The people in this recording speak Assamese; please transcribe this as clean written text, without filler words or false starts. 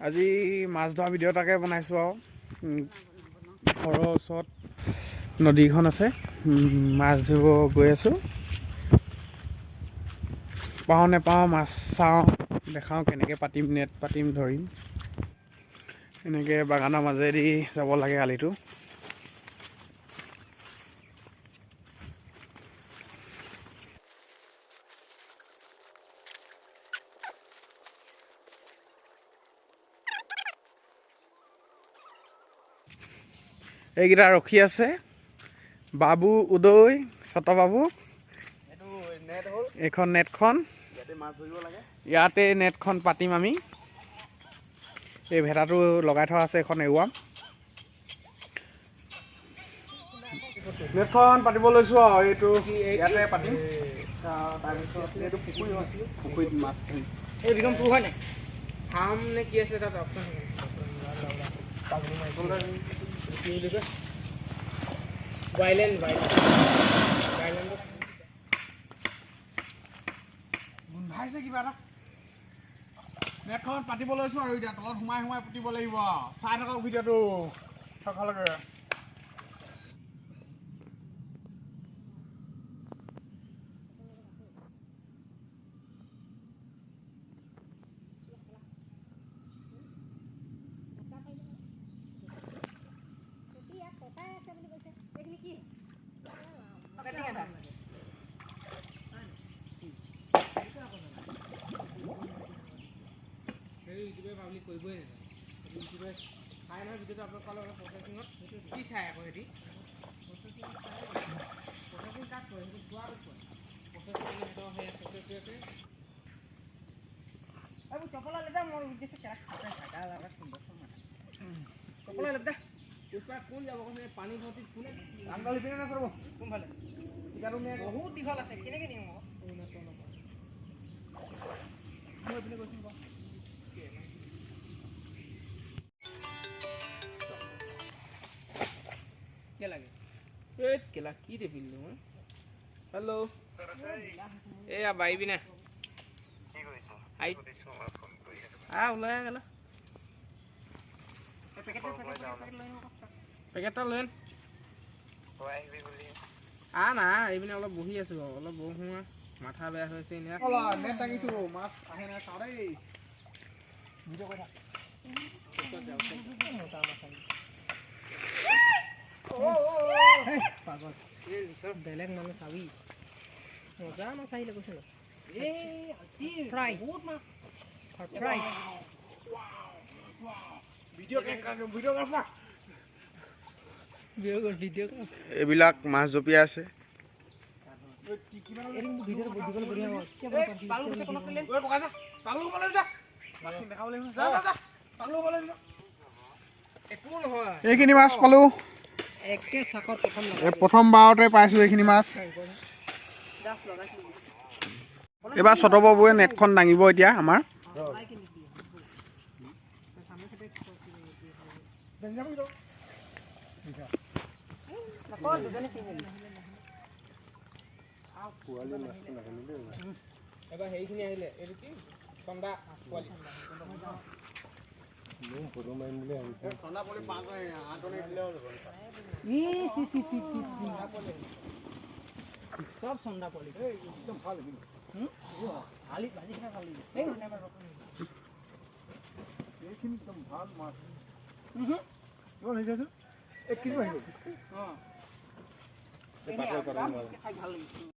আজি মাছ ধৰা ভিডিঅ' এটাকে বনাইছোঁ আৰু ঘৰৰ ওচৰত নদীখন আছে। মাছ ধৰিব গৈ আছোঁ। পাওঁ নেপাওঁ মাছ চাওঁ, দেখাওঁ কেনেকৈ পাতিম, নেট পাতিম, ধৰিম। এনেকৈ বাগানৰ মাজেদি যাব লাগে আলিটো। এইকেইটা ৰখি আছে, বাবু, উদয়, বাবু। এইখন নেটখন, ইয়াতে নেটখন পাতিম আমি। এই ভেটাটো লগাই থোৱা আছে, এইখন এৰুৱাম। নেটখন পাতিব লৈছোঁ আৰু এইটো ইয়াতে পাতিম। তাৰপিছত এইটো পুখুৰী হয়, পুখুৰীত মাছ ধৰিম। এই বিকম পুৰ হয় নাই, ফাৰ্ম নে কি আছিলে তাত অপশ্যন কি বুলি কয়, বাইলেণ্ড, বাইলেণ্ড। গোন্ধাইছে কিবা এটা। নেটখন পাতিব লৈছোঁ আৰু এতিয়া তলত সোমাই সোমাই পুতিব লাগিব। চাই থাকক ভিডিঅ'টো থকালৈকে। ইউটিউবে পাব্লিক কৰিবই নাজানে। ইউটিউবে চাই নহয় ভিডিঅ'টো আপলোড কৰাৰ লগে প্ৰচেছিঙত কি চাই আকৌ সিহঁতি প্ৰচেছিং কাক কয়, সেইটো চোৱাটো কয় প্ৰচেছিং, সিহঁতৰ সেই প্ৰচেছ আছে। কোন যাব কৈছে পানী ভৰ্তিত কোনে? কোনফালে? বহুত দীঘল আছে, কেনেকৈ নিওঁ? মই এইপিনে গৈছোঁ। লাগে এই কেলা কি দেখিলো মই। হেল্ল', এয়া পাৰিবি নে? ওলাই গেলা, পেকেট এটা লৈ আহ না। এইপিনে অলপ বহি আছো, অলপ বহোঁ, মাথা বেয়া হৈছে। মাছ আহে নাই চাওঁ দেই। বেলেগ মানুহ চাবি, মজা মাছ আহিলে কৈছো। ফ্ৰাই। এইবিলাক মাছ জঁপিয়াই আছে। এইখিনি মাছ পালোঁ, প্ৰথমবাৰতে পাইছোঁ এইখিনি মাছ। এইবাৰ বাবুৱে নেটখন দাঙিব এতিয়া আমাৰ। এবাৰ হেৰিখিনি আহিলে, এইটো কি চন্দা পোৱালি। চব চন্দা পোৱালি। ভাল মাছ। ভাল লাগিছে।